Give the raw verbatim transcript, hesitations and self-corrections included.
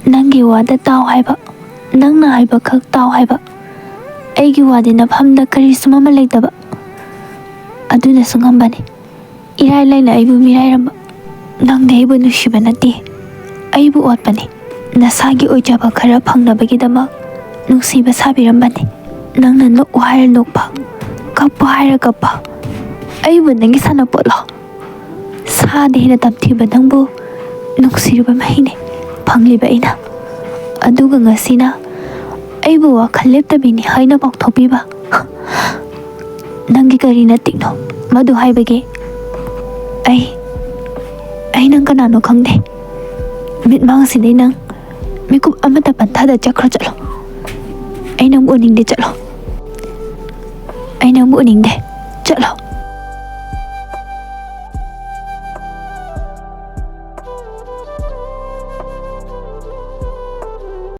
ꯅꯪꯒꯤ ꯋꯥꯗ ꯇꯥꯎ ꯍꯥꯏꯕ, ꯅꯪꯅ ꯍꯥꯏꯕ ꯈꯛ ꯇꯥꯎ ꯍꯥꯏꯕ, ꯑꯩꯒꯤ ꯋꯥꯗꯤ ꯅꯐꯝꯗ ꯀꯔꯤꯁꯨ ꯃꯃꯜ ꯂꯩꯇꯕ, ꯑꯗꯨꯅꯁꯨ ꯉꯝꯕꯅꯤ꯫ ꯏꯔꯥꯏ ꯂꯥꯏꯅ ꯑꯩꯕꯨ ꯃꯤꯔꯥꯏꯔꯝꯕ꯫ ꯅꯪꯗꯤ ꯑꯩꯕꯨ ꯅꯨꯡꯁꯤꯕ ꯅꯠꯇꯦ, ꯑꯩꯕꯨ ꯑꯣꯠꯄꯅꯤ꯫ ꯅꯁꯥꯒꯤ ꯑꯣꯏꯖꯕ ꯈꯔ ꯐꯪꯅꯕꯒꯤꯗꯃꯛ ꯅꯨꯡꯁꯤꯕ ꯁꯥꯕꯤꯔꯝꯕꯅꯤ꯫ ꯅꯪꯅ ꯅꯣꯛꯎ ꯍꯥꯏꯔ ꯅꯣꯛꯄ, ꯀꯞꯄꯨ ꯍꯥꯏꯔ ꯀꯞꯄ꯫ ꯑꯩꯕꯨ ꯅꯪꯒꯤ ꯁꯥꯟꯅꯄꯣꯠꯂꯣ? ꯁꯥꯗ ꯍꯦꯟꯅ ꯇꯝꯊꯤꯕ ꯅꯪꯕꯨ ꯅꯨꯡꯁꯤꯔꯨꯕ ꯃꯍꯩꯅꯤ ꯐꯪꯂꯤꯕ ꯑꯩꯅ꯫ ꯑꯗꯨꯒ ꯉꯁꯤꯅ ꯑꯩꯕꯨ ꯋꯥꯈꯜ ꯂꯦꯞꯇꯕꯤꯅꯤ ꯍꯥꯏꯅ ꯄꯥꯎꯊꯣꯛꯄꯤꯕ꯫ ꯅꯪꯒꯤ ꯀꯔꯤ ꯅꯇꯤꯛꯅꯣ ꯃꯗꯨ ꯍꯥꯏꯕꯒꯤ? ꯑꯩ, ꯑꯩ ꯅꯪ ꯀꯅꯥꯅꯣ ꯈꯪꯗꯦ꯫ ꯃꯤꯠꯃꯥꯡꯁꯤꯗꯩ ꯅꯪ ꯃꯤꯀꯨꯞ ꯑꯃꯠꯇ ꯄꯟꯊꯥꯗ ꯆꯠꯈ꯭ꯔꯣ, ꯆꯠꯂꯣ꯫ ꯑꯩ ꯅꯪꯕꯨ ꯎꯅꯤꯡꯗꯦ, ꯆꯠꯂꯣ꯫ ꯑꯩ ꯅꯪꯕꯨ ꯎꯅꯤꯡꯗꯦ, ꯆꯠꯂꯣ꯫